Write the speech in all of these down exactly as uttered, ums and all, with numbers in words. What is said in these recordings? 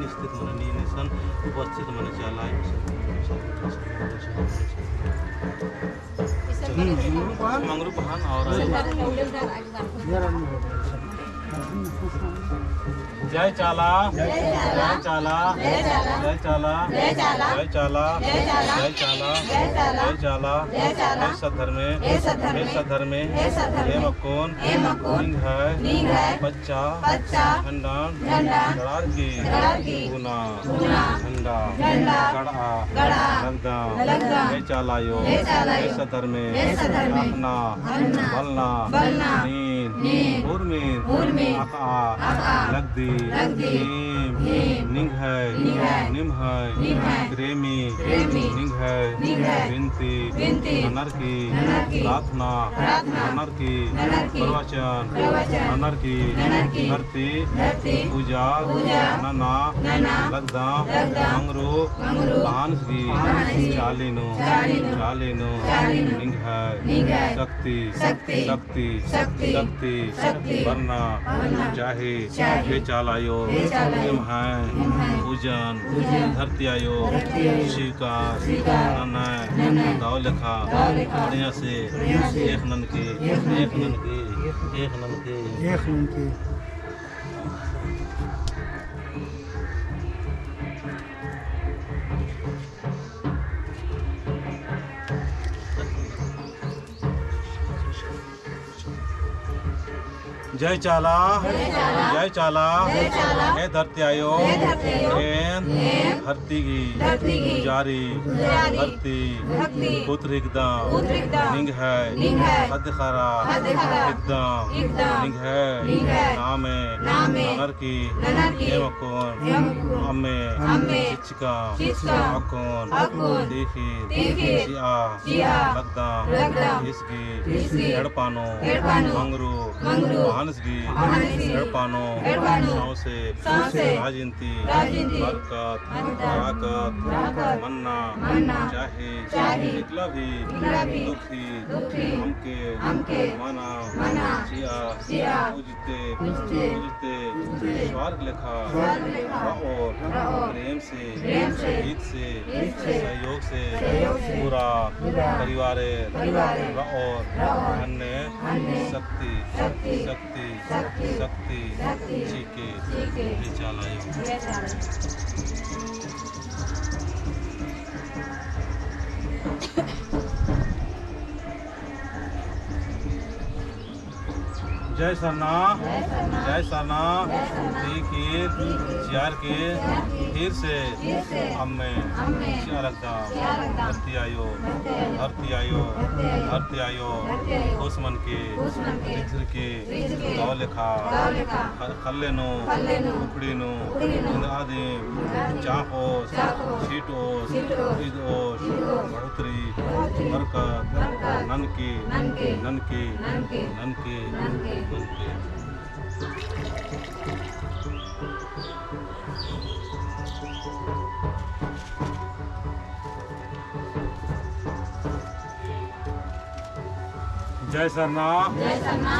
उपस्थित मने नीन इसन उपस्थित मने चाला आयो। मंगरू पहान और जय चाला, जय चाला, जय चाला, जय चाला, जय चाला, जय सद्धर्मे, हे सद्धर्मे, हे मक्कोन, निंग्है पच्चा झंडान गड़ारकी, पुना झंडा गड़आ लगदम। हे चाला आयो, हे सद्धर्मे, अख़ना बलना नीन उर्मिन अख़आ लगदी। नीम निंग्है निम्है प्रेमी निंग्है बिनती ननरकी, प्रार्थना ननरकी, प्रवचन ननरकी, धरती पूजा नना लगदम। मंगरू पहान गही चाली नू, चाली नू निंग्है शक्ति, शक्ति, शक्ति, शक्ति बरना चाही। हे चाला आयो, एम्है पूजन धरती आयो स्वीकार ननय। दव लेखा बढ़िया से एख़ ननके, एख़ ननके, एख़ ननके। जय चाला, जय चाला, जय चाला। हे धरती आयो, हे धरती आयो। एन, एन धरती गही, धरती गही पुजारी, पुजारी, भक्ति, भक्ति, पुत्र हिकदम, पुत्र हिकदम। निंग्है, निंग्है ख़द्द ख़र्रा, ख़द्द ख़र्रा हिकदम, हिकदम। निंग्है, निंग्है नामे, नामे ननरकी, ननरकी। एम अक्कुन, एम अक्कुन अम्मे, अम्मे चिचका, चिचका अक्कुन, अक्कुन तीख़ी, तीख़ी चिआ, चिआ लगदम, लगदम। इसकी, इसकी एड़पा नू, एड़पा नू मंगरू, मंगरू पहान गही, पहान गही एड़पा नू, एड़पा नू सौंसे, सौंसे राजनीति, राजनीति बरकत, बरकत, ताकत, ताकत मन्ना, मन्ना चाही, चाही। इकला भी, इकला भी दुखी, दुखी अमके, अमके मना, मना चिआ, चिआ। पूजते, पूजते, पूजते स्वर्ग लेखा, स्वर्ग लेखा रओर, रओर प्रेम से, प्रेम से, हित से, हित से, सहयोग से, सहयोग से पूरा, पूरा परिवारेर, परिवारेर रओर, रओर अन्ने, अन्ने शक्ति, शक्ति, शक्ति, शक्ति, शक्ति, शक्ति चिके, चिके। जय चाला आयो। जय चाला आयो। जय सरना, जय सरना, जय सरना। तीख़ी चिअरकी फिर से अम्मे चिआ लगदम। धरती आयो, धरती आयो, धरती आयो। खुश मनके, खुश मनके। दव लेखा, दव लेखा। ख-, खल्ले नू, खल्ले नू। उखड़ी नू, उखड़ी नू। इन्दरा दिम, चाख़ोस, चाख़ोस। छीटओस, छीटओस। इदओस, इदओस। बढ़ोतरी, बढ़ोतरी। बरकत, बरकत। ननके, ननके, ननके, ननके, ननके। जय सरना। जय सरना।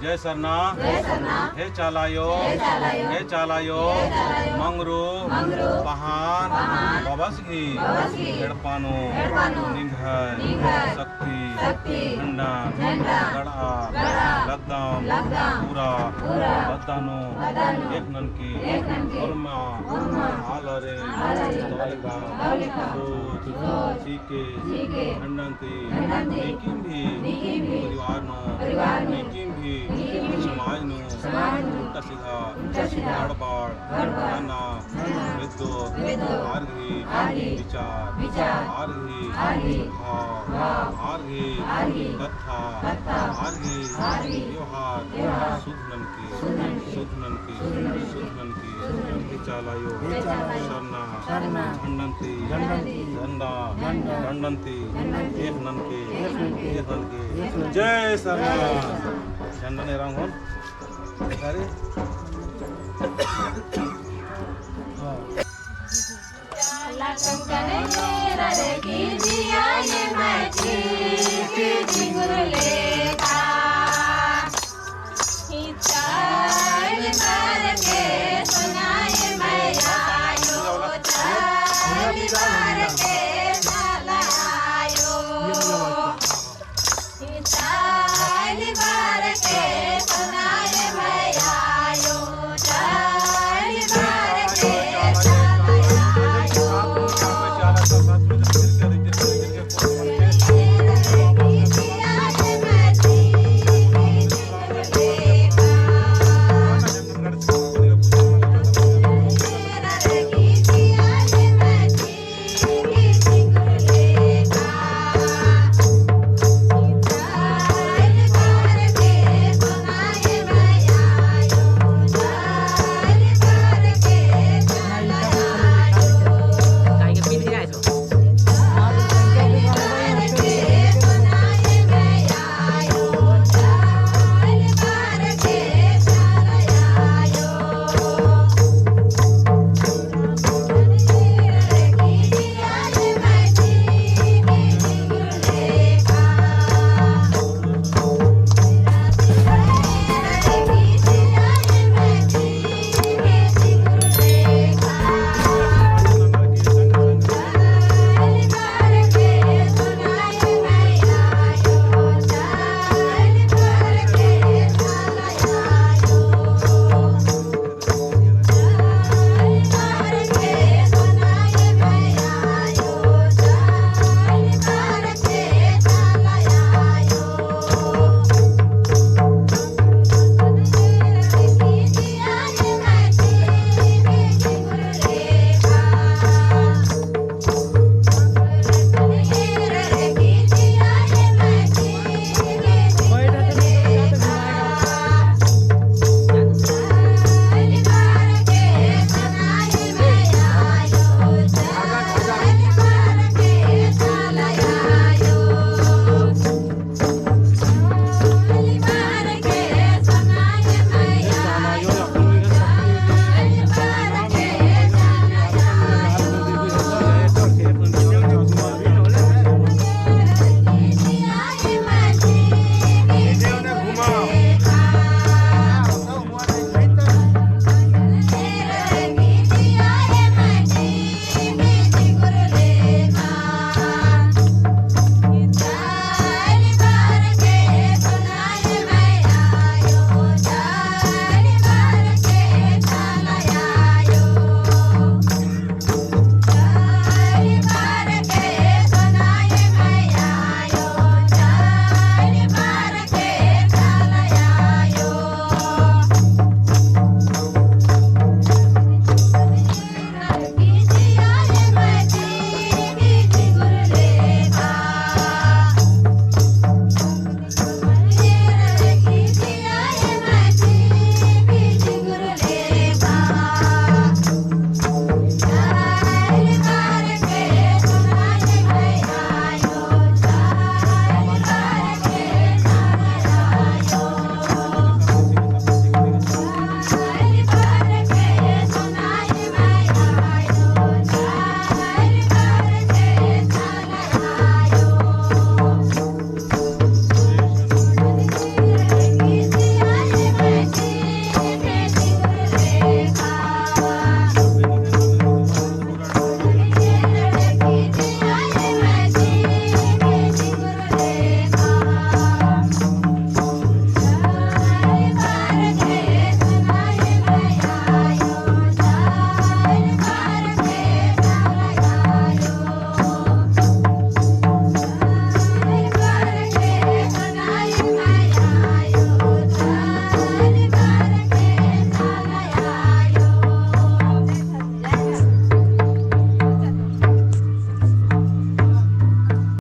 जय सरना। जय सरना। हे चाला आयो। हे चाला आयो। हे चाला आयो। हे चाला आयो। मंगरू। मंगरू। पहान। पहान। बबस गही। बबस गही। एड़पा नू। एड़पा नू। निंग्है। निंग्है। शक्ति। शक्ति। झंडा। झंडा। गड़आ। गड़आ। लगदम। लगदम। पूरा। पूरा। बद्दा नू। बद्दा नू। एख़ ननके। एख़ ननके। होरमा। होरमा। आलर। आलर। दव लेखा। दव लेखा। सोच। सोच। के, के झंडन ती, झंडन ती, नीकिम भी, नीकिम भी, परिवार नू, परिवार नू, नीकिम भी, नीकिम भी, समाज नू, समाज नू, उल्टा सीधा, उल्टा सीधा, गड़बड़, गड़बड़, नना, नना, बेद्दो, बेद्दो, आर गही, आर गही, विचार, विचार, आर गही, आर गही, भाव, भाव, आर गही, आर गही, कत्था, कत्था, आर गही, आर गही, व्यवहार, व्यवहार, शुद्ध ननके, शुद्ध ननके, शुद्ध ननके, शुद्ध ननके। हे चाला आयो। हे चाला आयो। सरना। सरना। झंडन ती। झंडन ती। झंडा। झंडा। झंडन ती। झंडन ती। एख़ ननके। एख़ ननके। एख़ ननके। जय सरना। झंडन एरा होन। अरे। हाँ।